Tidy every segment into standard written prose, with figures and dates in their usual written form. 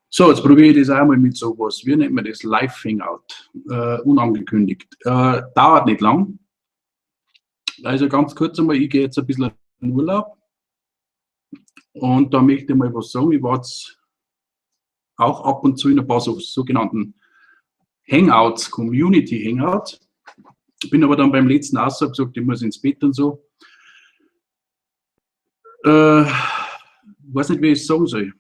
So, jetzt probiere ich das auch mal mit sowas. Wie nennt man das? Live Hangout. Unangekündigt. Dauert nicht lang. Also ganz kurz einmal, ich gehe jetzt ein bisschen in Urlaub. Und da möchte ich mal was sagen. Ich war jetzt auch ab und zu in ein paar so sogenannten Hangouts, Community Hangouts. Bin aber dann beim letzten auch so gesagt, ich muss ins Bett und so. Weiß nicht, wie ich es sagen soll.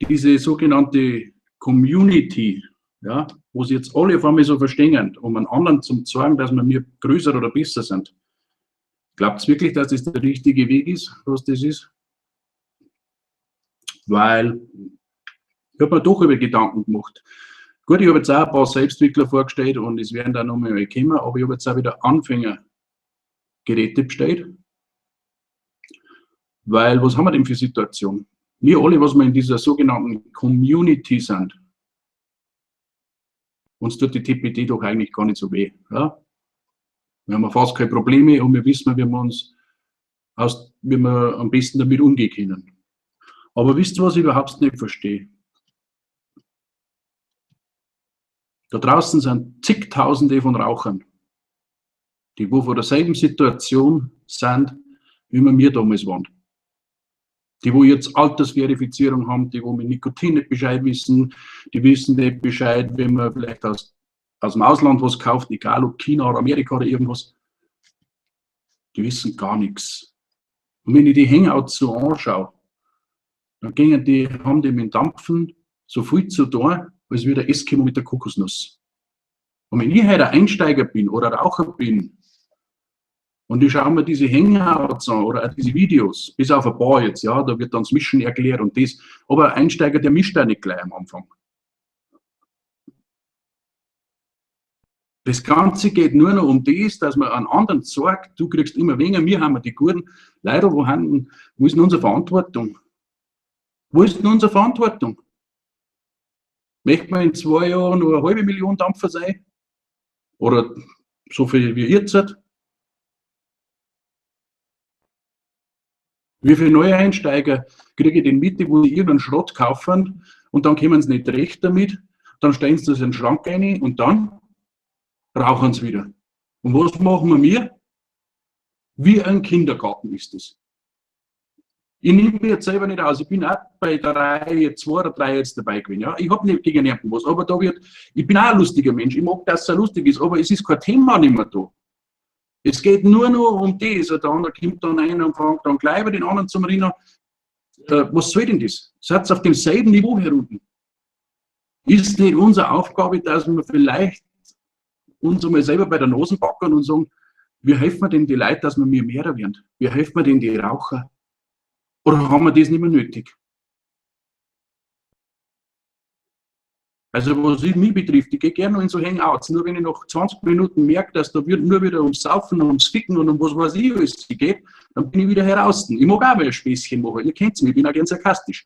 Diese sogenannte Community, ja, wo sie jetzt alle auf einmal so verstehen, um einen anderen zu zeigen, dass wir mir größer oder besser sind. Glaubt's wirklich, dass das der richtige Weg ist, was das ist? Weil ich hab mir doch über Gedanken gemacht. Gut, ich hab jetzt auch ein paar Selbstwickler vorgestellt und es werden da noch mal kommen, aber ich hab jetzt auch wieder Anfängergeräte bestellt. Weil, was haben wir denn für Situation? Wir alle, was wir in dieser sogenannten Community sind, uns tut die TPT doch eigentlich gar nicht so weh. Ja? Wir haben fast keine Probleme und wir wissen, wie wir uns aus, wie wir am besten damit umgehen können. Aber wisst ihr, was ich überhaupt nicht verstehe? Da draußen sind zigtausende von Rauchern, die wo vor derselben Situation sind, wie wir damals waren. Die, wo jetzt Altersverifizierung haben, die, wo mit Nikotin nicht Bescheid wissen, die wissen nicht Bescheid, wenn man vielleicht aus dem Ausland was kauft, egal ob China oder Amerika oder irgendwas, die wissen gar nichts. Und wenn ich die Hangouts so anschaue, dann haben die mit dem Dampfen so viel zu tun, als wie der Eskimo mit der Kokosnuss. Und wenn ich heute ein Einsteiger bin oder Raucher bin, und ich schaue mir diese Hangouts an oder auch diese Videos, bis auf ein paar jetzt, ja, da wird dann das Mischen erklärt und das. Aber ein Einsteiger, der mischt da nicht gleich am Anfang. Das Ganze geht nur noch um das, dass man einen anderen sagt, du kriegst immer weniger, wir haben die Guten. Leider, wo ist denn unsere Verantwortung? Wo ist denn unsere Verantwortung? Möchten wir in 2 Jahren nur eine halbe Million Dampfer sein? Oder so viel wie jetzt? Wie viele neue Einsteiger kriege ich denn mit, die wo irgendeinen Schrott kaufen und dann kommen sie nicht recht damit, dann stellen sie das in den Schrank rein und dann rauchen sie wieder. Und was machen wir? Wie ein Kindergarten ist das. Ich nehme mich jetzt selber nicht aus. Ich bin auch bei 2 oder 3 jetzt dabei gewesen. Ja? Ich hab nicht gegen jemanden was, aber da wird, ich bin auch ein lustiger Mensch. Ich mag, dass es so lustig ist, aber es ist kein Thema nicht mehr da. Es geht nur noch um das. Der andere kommt dann rein und fängt dann gleich bei den anderen zum Erinnern. Was soll denn das? Seid auf demselben Niveau herunter. Ist nicht unsere Aufgabe, dass wir vielleicht uns einmal selber bei der Nase packen und sagen, wie helfen wir denn die Leute, dass wir mehr werden? Wie helfen wir denn die Raucher? Oder haben wir das nicht mehr nötig? Also was mich betrifft, ich gehe gerne noch in so Hangouts, nur wenn ich nach 20 Minuten merke, dass da nur wieder ums Saufen, ums Ficken und um was weiß ich alles geht, dann bin ich wieder heraus. Ich mag auch mal ein Späßchen machen, ihr kennt's mich, ich bin auch gern sarkastisch.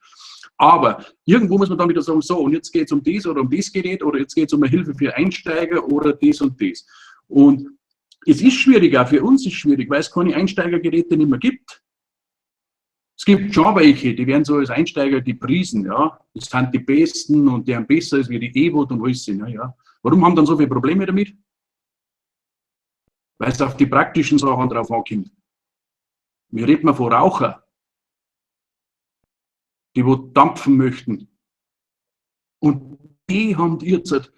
Aber irgendwo muss man dann wieder sagen, so, und jetzt geht's um das oder um das Gerät oder jetzt geht's um eine Hilfe für Einsteiger oder das und das. Und es ist schwierig, auch für uns ist es schwierig, weil es keine Einsteigergeräte nicht mehr gibt. Es gibt schon welche, die werden so als Einsteiger gepriesen, ja. Das sind die Besten und die haben besser als wie die Evo und alles sind, ja, ja. Warum haben dann so viele Probleme damit? Weil es auf die praktischen Sachen drauf ankommt. Wir reden von Raucher, die wo dampfen möchten. Und die haben jetzt halt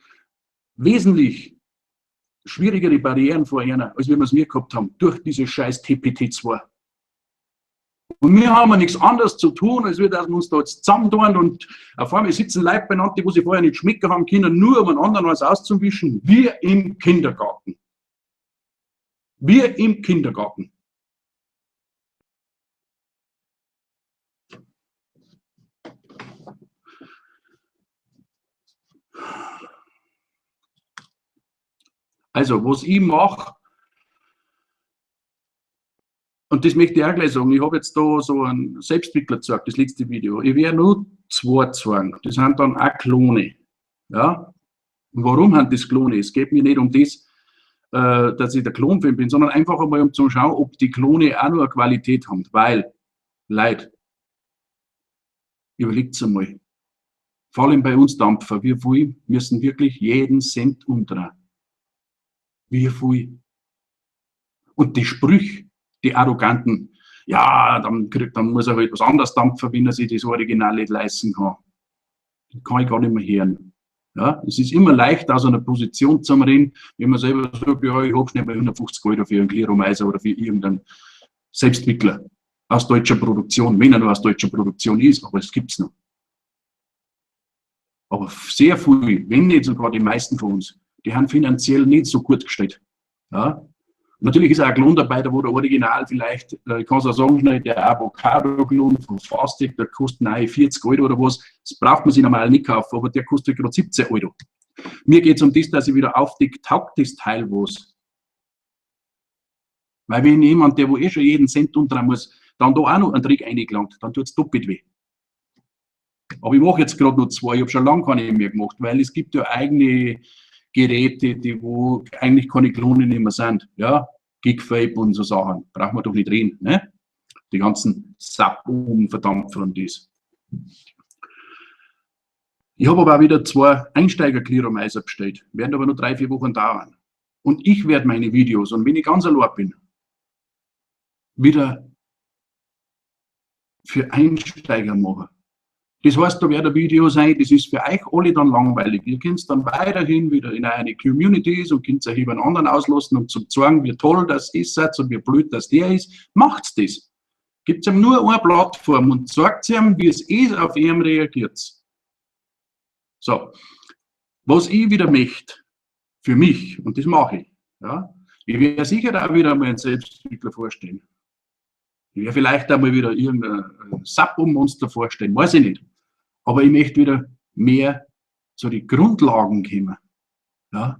wesentlich schwierigere Barrieren vor ihnen, als wir es mir gehabt haben, durch diese scheiß TPT2. Und wir haben ja nichts anderes zu tun, als wir, dass wir uns da jetzt zusammentun und auf einmal sitzen Leute beieinander, die wo sie vorher nicht schmecken haben können, nur um einen anderen was auszuwischen. Wir im Kindergarten. Wir im Kindergarten. Also, was ich mache, und das möchte ich auch gleich sagen, ich habe jetzt da so einen Selbstwickler gezeigt, das letzte Video. Ich werde nur 2 zeigen, das sind dann auch Klone. Ja? Und warum sind das Klone? Es geht mir nicht um das, dass ich der Klonfan bin, sondern einfach einmal, um zu schauen, ob die Klone auch noch eine Qualität haben. Weil, Leute, überlegt's einmal. Vor allem bei uns Dampfer, wir viel müssen wirklich jeden Cent umdrehen. Wie viel. Und die Sprüche, die Arroganten, ja, dann muss er halt was anderes dampfen, wenn er sich das Original nicht leisten kann. Das kann ich gar nicht mehr hören. Ja, es ist immer leicht, aus einer Position zu reden, wenn man selber sagt, ja, ich hab schnell mal 150 Euro für einen Clearomizer oder für irgendeinen Selbstwickler aus deutscher Produktion, wenn er nur aus deutscher Produktion ist, aber es gibt's noch. Aber sehr viel, wenn nicht sogar die meisten von uns, die haben finanziell nicht so gut gestellt. Ja? Natürlich ist auch ein Klon dabei, da wo der Original vielleicht, ich kann es auch sagen, schnell, der Avocado-Klon von Fastech, der kostet nahe 40 Euro oder was, das braucht man sich normal nicht kaufen, aber der kostet gerade 17 Euro. Mir geht's um das, dass ich wieder aufdecke, taugt das Teil was. Weil wenn jemand, der wo eh schon jeden Cent umdrehen muss, dann da auch noch einen Trick reingelangt, dann tut's doppelt weh. Aber ich mache jetzt gerade noch zwei, ich hab schon lange keine mehr gemacht, weil es gibt ja eigene Geräte, die wo eigentlich keine Klone nicht mehr sind. Ja, Geekvape und so Sachen, brauchen wir doch nicht reden, ne? Die ganzen Sap-Verdampfer und das. Ich habe aber auch wieder zwei Einsteiger-Clearomizer bestellt, werden aber nur 3-4 Wochen dauern. Und ich werde meine Videos, und wenn ich ganz allein bin, wieder für Einsteiger machen. Das heißt, da wird ein Video sein, das ist für euch alle dann langweilig. Ihr könnt dann weiterhin wieder in eine Communities und könnt euch über einen anderen auslassen und zum zeigen, wie toll das ist und wie blöd das der ist. Macht's das. Gebt ihm nur eine Plattform und zeigt ihm, wie es ist, auf ihm reagiert. So. Was ich wieder möchte, für mich, und das mache ich, ja, ich werde sicher auch wieder mal einen Selbstentwickler vorstellen. Ich werde vielleicht auch mal wieder irgendein Sappo-Monster vorstellen, weiß ich nicht. Aber ich möchte wieder mehr zu den Grundlagen kommen. Ja.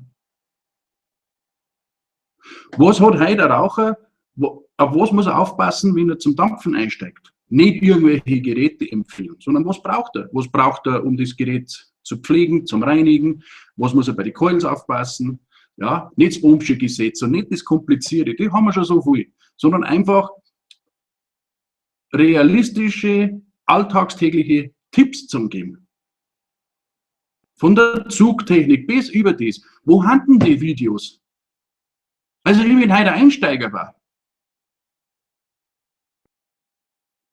Was hat heute der Raucher, auf was muss er aufpassen, wenn er zum Dampfen einsteigt? Nicht irgendwelche Geräte empfehlen, sondern was braucht er? Was braucht er, um das Gerät zu pflegen, zum Reinigen? Was muss er bei den Coils aufpassen? Ja, nicht das Ohmsche Gesetz und nicht das Komplizierte, die haben wir schon so viel, sondern einfach realistische, alltagstägliche Tipps zum Geben. Von der Zugtechnik bis über das. Wo handen die Videos? Also ich bin heute Einsteiger war.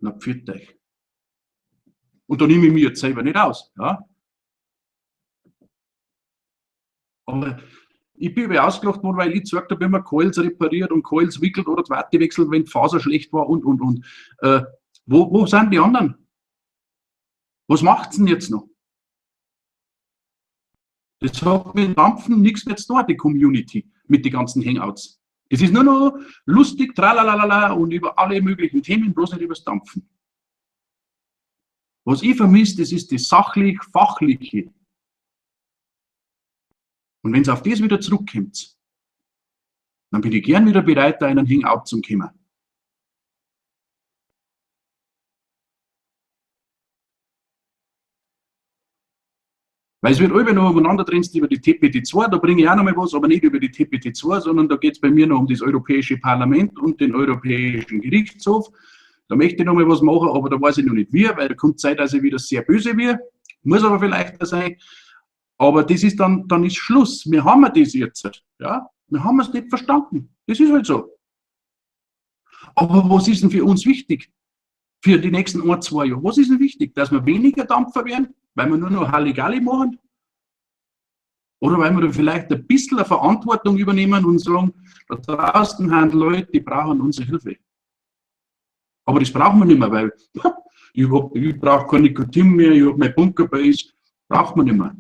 Na, pfiat euch. Und da nehme ich mich jetzt selber nicht aus. Ja? Aber ich bin über ausgelacht worden, weil ich gesagt habe, wenn man Coils repariert und Coils wickelt oder die Watte wechselt, wenn die Faser schlecht war und, und. Wo sind die anderen? Was macht's denn jetzt noch? Das hat mit dem Dampfen nichts mehr zu tun, die Community mit den ganzen Hangouts. Es ist nur noch lustig, tralalala und über alle möglichen Themen, bloß nicht übers Dampfen. Was ich vermisse, das ist das sachlich-fachliche. Und wenn's auf das wieder zurückkommt, dann bin ich gern wieder bereit, da in einen Hangout zu kommen. Weil es wird immer noch umeinander drin über die TPT2, da bringe ich auch noch mal was, aber nicht über die TPT2, sondern da geht's bei mir noch um das Europäische Parlament und den Europäischen Gerichtshof. Da möchte ich noch mal was machen, aber da weiß ich noch nicht wie, weil da kommt Zeit, dass ich wieder sehr böse werde. Muss aber vielleicht auch sein. Aber das ist dann, dann ist Schluss. Wir haben das jetzt. Ja? Wir haben es nicht verstanden. Das ist halt so. Aber was ist denn für uns wichtig? Für die nächsten 1, 2 Jahre. Was ist denn wichtig? Dass wir weniger Dampfer werden? Weil wir nur noch Halligalli machen? Oder weil wir da vielleicht ein bisschen eine Verantwortung übernehmen und sagen, da draußen haben Leute, die brauchen unsere Hilfe. Aber das brauchen wir nicht mehr, weil ich brauche kein Nikotin mehr, ich hab mein Bunkerbase, braucht man nicht mehr.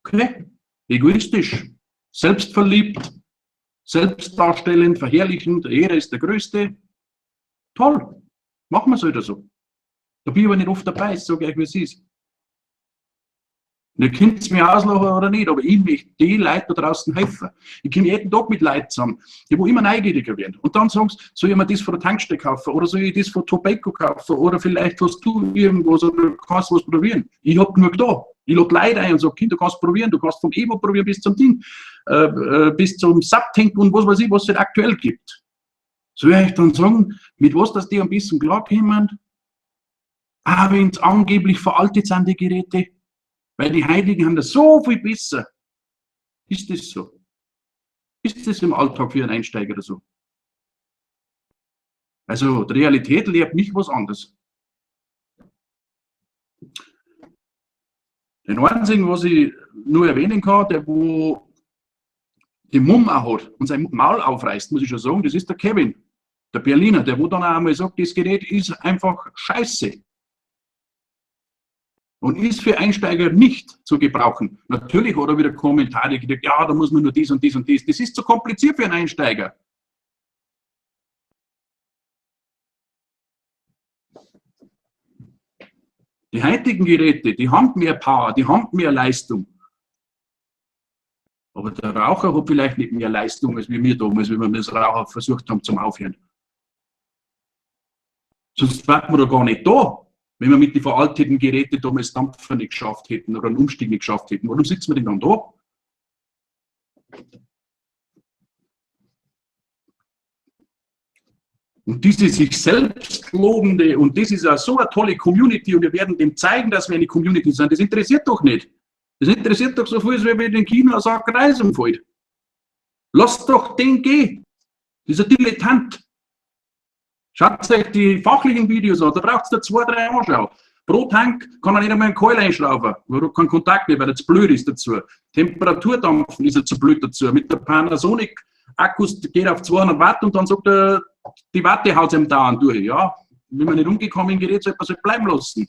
Okay, egoistisch, selbstverliebt, selbstdarstellend, verherrlichend, jeder ist der Größte. Toll, machen wir es wieder so. Da bin ich aber nicht oft dabei, ich sage euch, wie es ist. Und ihr könnt mir auslachen oder nicht, aber ich möchte die Leute da draußen helfen. Ich komme jeden Tag mit Leuten zusammen, die wo immer neugieriger werden. Und dann sagen sie, soll ich mir das von der Tankstelle kaufen oder soll ich das von Tobacco kaufen oder vielleicht hast du irgendwas oder kannst was probieren. Ich hab genug da. Ich lade Leute ein und sage, Kind, du kannst probieren, du kannst vom Evo probieren bis zum Ding, bis zum Subtank und was weiß ich, was es halt aktuell gibt. Soll ich euch dann sagen, mit was, dass die am besten klarkommen? Auch wenn es angeblich veraltet sind, die Geräte. Weil die Heiligen haben das so viel besser. Ist das so? Ist das im Alltag für einen Einsteiger oder so? Also die Realität lehrt mich was anderes. Den einzigen, was ich nur erwähnen kann, der wo die Mumm auch hat und sein Maul aufreißt, muss ich schon sagen, das ist der Kevin, der Berliner, der wo dann auch einmal sagt, das Gerät ist einfach scheiße. Und ist für Einsteiger nicht zu gebrauchen. Natürlich hat er wieder Kommentare gekriegt, ja, da muss man nur dies und dies und dies. Das ist zu kompliziert für einen Einsteiger. Die heutigen Geräte, die haben mehr Power, die haben mehr Leistung. Aber der Raucher hat vielleicht nicht mehr Leistung, als wir damals, wie wir das Raucher versucht haben zum Aufhören. Sonst wären wir da gar nicht da, wenn wir mit den veralteten Geräten damals Dampfer nicht geschafft hätten oder einen Umstieg nicht geschafft hätten. Warum sitzen wir denn dann da? Und diese sich selbst lobende, und das ist auch so eine tolle Community, und wir werden dem zeigen, dass wir eine Community sind, das interessiert doch nicht. Das interessiert doch so viel, als wenn in China ein Sack Reis umfällt. Lasst doch den gehen. Das ist ein Dilettant. Schaut euch die fachlichen Videos an, da braucht's da 2, 3 Anschau. Pro Tank kann er nicht einmal einen Keul einschrauben, weil er keinen Kontakt mehr, weil er zu blöd ist dazu. Temperaturdampfen ist er zu blöd dazu. Mit der Panasonic Akkus geht auf 200 Watt und dann sagt er, die Watte haut ihm dauernd durch. Ja, wenn man nicht umgekommen im Gerät, sollte man es halt bleiben lassen.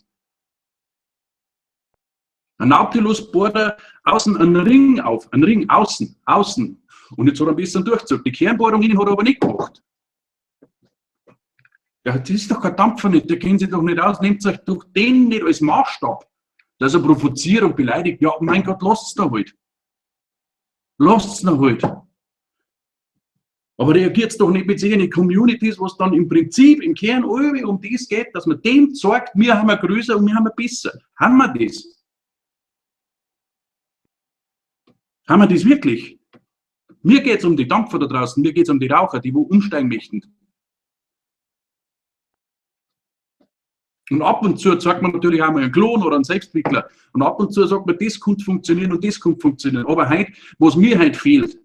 Ein Nautilus bohrt er außen einen Ring auf, einen Ring außen, außen. Und jetzt hat er ein bisschen Durchzug. Die Kernbohrung innen hat er aber nicht gemacht. Ja, das ist doch kein Dampfer nicht, der kennt sich doch nicht aus, nehmt euch doch den nicht als Maßstab, dass er provoziert und beleidigt. Ja, mein Gott, lasst's doch halt. Lasst's doch halt. Aber reagiert's doch nicht mit solchen Communities, was dann im Prinzip, im Kern alle um das geht, dass man dem zeigt, wir haben eine größer und wir haben eine besser. Haben wir das? Haben wir das wirklich? Mir geht's um die Dampfer da draußen, mir geht's um die Raucher, die wo umsteigen möchten. Und ab und zu zeigt man natürlich auch mal einen Klon oder einen Selbstwickler. Und ab und zu sagt man, das könnte funktionieren und das könnte funktionieren. Aber heute, was mir heute fehlt,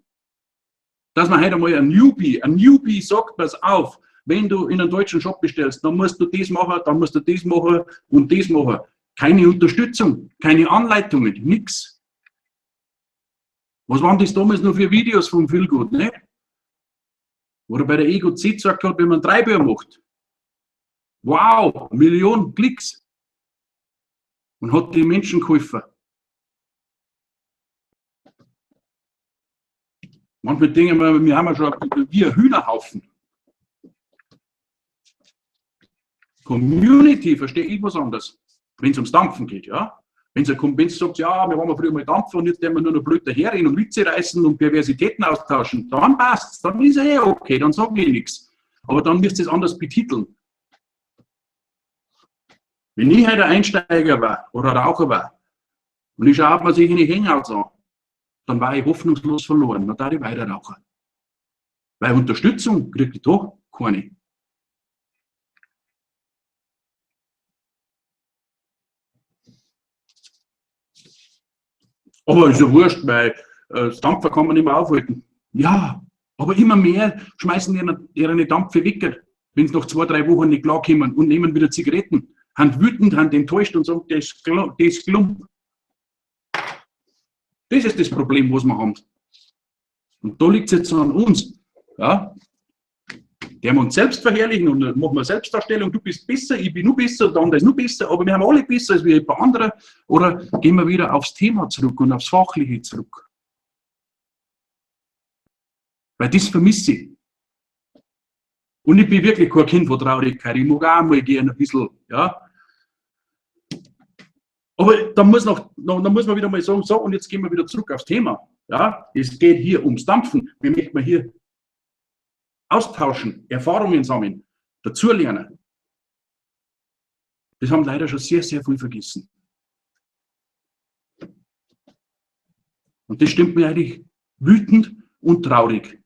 dass man heute einmal ein Newbie sagt, pass auf, wenn du in einen deutschen Shop bestellst, dann musst du das machen, dann musst du das machen und das machen. Keine Unterstützung, keine Anleitungen, nix. Was waren das damals noch für Videos vom Philgood, ne? Oder bei der Ego C gesagt hat, wenn man Dreibär macht. Wow, 1 Million Klicks. Und hat die Menschen geholfen. Manchmal denken wir, wir haben ja schon wie ein Hühnerhaufen. Community verstehe ich was anderes. Wenn es ums Dampfen geht, ja. Wenn es sagt, ja, wir waren früher mal Dampfer und jetzt werden wir nur noch blöd daherreden und Witze reißen und Perversitäten austauschen, dann passt's, dann ist eh okay, dann sag ich nichts. Aber dann wirst du es anders betiteln. Wenn ich heute ein Einsteiger war oder ein Raucher war und ich schaue mir sich in die Hangouts an, dann war ich hoffnungslos verloren, dann darf ich weiter rauchen. Weil Unterstützung kriege ich doch keine. Aber ist ja wurscht, weil das Dampfer kann man nicht mehr aufhalten. Ja, aber immer mehr schmeißen ihre Dampfe weg, wenn sie nach 2, 3 Wochen nicht klarkommen und nehmen wieder Zigaretten. Sind wütend, sind enttäuscht und sagen, das ist Klump. Das ist das Problem, was wir haben. Und da liegt's jetzt an uns. Ja? Der wir uns selbst verherrlichen und dann machen wir Selbstdarstellung, du bist besser, ich bin nur besser, der andere ist nur besser, aber wir haben alle besser als wir ein paar andere. Oder gehen wir wieder aufs Thema zurück und aufs Fachliche zurück. Weil das vermisse ich. Und ich bin wirklich kein Kind von Traurigkeit. Ich mag auch mal gerne ein bisschen, ja. Aber da muss, noch, da muss man wieder mal sagen, so, und jetzt gehen wir wieder zurück aufs Thema. Ja, es geht hier ums Dampfen. Wir möchten hier austauschen, Erfahrungen sammeln, dazulernen. Das haben leider schon sehr, sehr viel vergessen. Und das stimmt mir eigentlich wütend und traurig.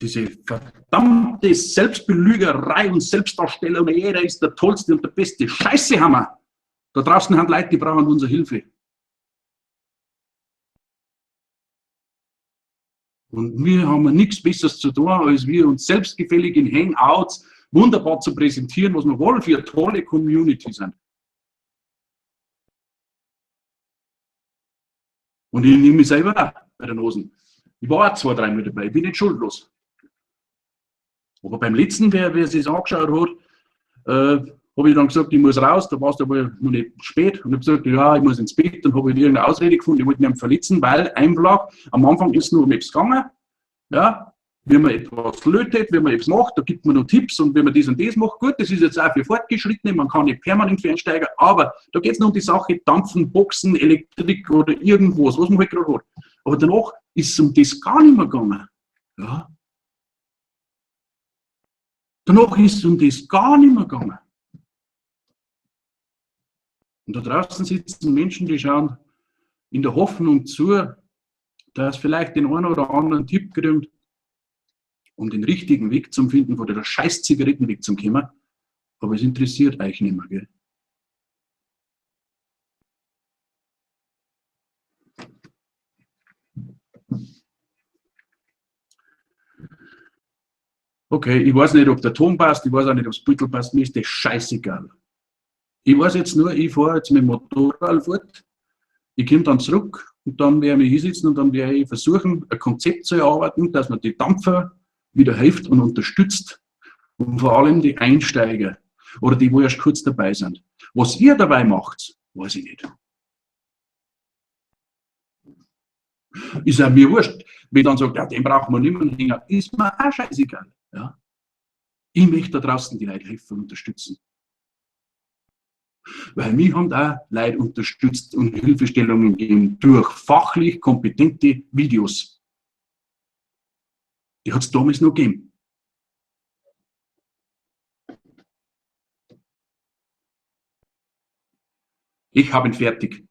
Diese verdammte Selbstbelügerei und Selbstdarstellung, jeder ist der Tollste und der Beste. Scheiße haben wir. Da draußen haben Leute, die brauchen unsere Hilfe. Und wir haben nichts Besseres zu tun, als wir uns selbstgefällig in Hangouts wunderbar zu präsentieren, was wir wohl für eine tolle Community sind. Und ich nehme mich selber auch bei der Nase. Ich war auch 2, 3 Mal dabei, ich bin nicht schuldlos. Aber beim letzten, wer sich das angeschaut hat, habe ich dann gesagt, ich muss raus, da war es aber noch nicht spät. Und ich habe gesagt, ja, ich muss ins Bett. Dann habe ich irgendeine Ausrede gefunden, ich wollte mich verletzen, weil einfach am Anfang ist nur um etwas gegangen. Ja, wie man etwas lötet, wie man etwas macht, da gibt man noch Tipps und wie man das und das macht. Gut, das ist jetzt auch für Fortgeschrittene, man kann nicht permanent für Einsteiger, aber da geht es nur um die Sache Dampfen, Boxen, Elektrik oder irgendwas, was man halt gerade hat. Aber danach ist es um das gar nicht mehr gegangen. Ja. Danach ist es um das gar nicht mehr gegangen. Und da draußen sitzen Menschen, die schauen in der Hoffnung zu, dass vielleicht den einen oder anderen Tipp kriegen, um den richtigen Weg zu finden, von der scheiß Zigarettenweg zu kommen. Aber es interessiert euch nicht mehr, gell? Okay, ich weiß nicht, ob der Ton passt, ich weiß auch nicht, ob das Bild passt, mir ist das scheißegal. Ich weiß jetzt nur, ich fahre jetzt mit dem Motorrad fort, ich komme dann zurück und dann werde ich mich hinsetzen und dann werde ich versuchen, ein Konzept zu erarbeiten, dass man die Dampfer wieder hilft und unterstützt und vor allem die Einsteiger oder die, wo erst kurz dabei sind. Was ihr dabei macht, weiß ich nicht. Ist auch mir wurscht. Wenn dann sagt, ja, den brauchen wir nicht mehr, hängen, ist mir auch scheißegal. Ja? Ich möchte da draußen die Leute helfen und unterstützen. Weil mich haben auch Leute unterstützt und Hilfestellungen gegeben durch fachlich kompetente Videos. Die hat es damals noch gegeben. Ich habe ihn fertig.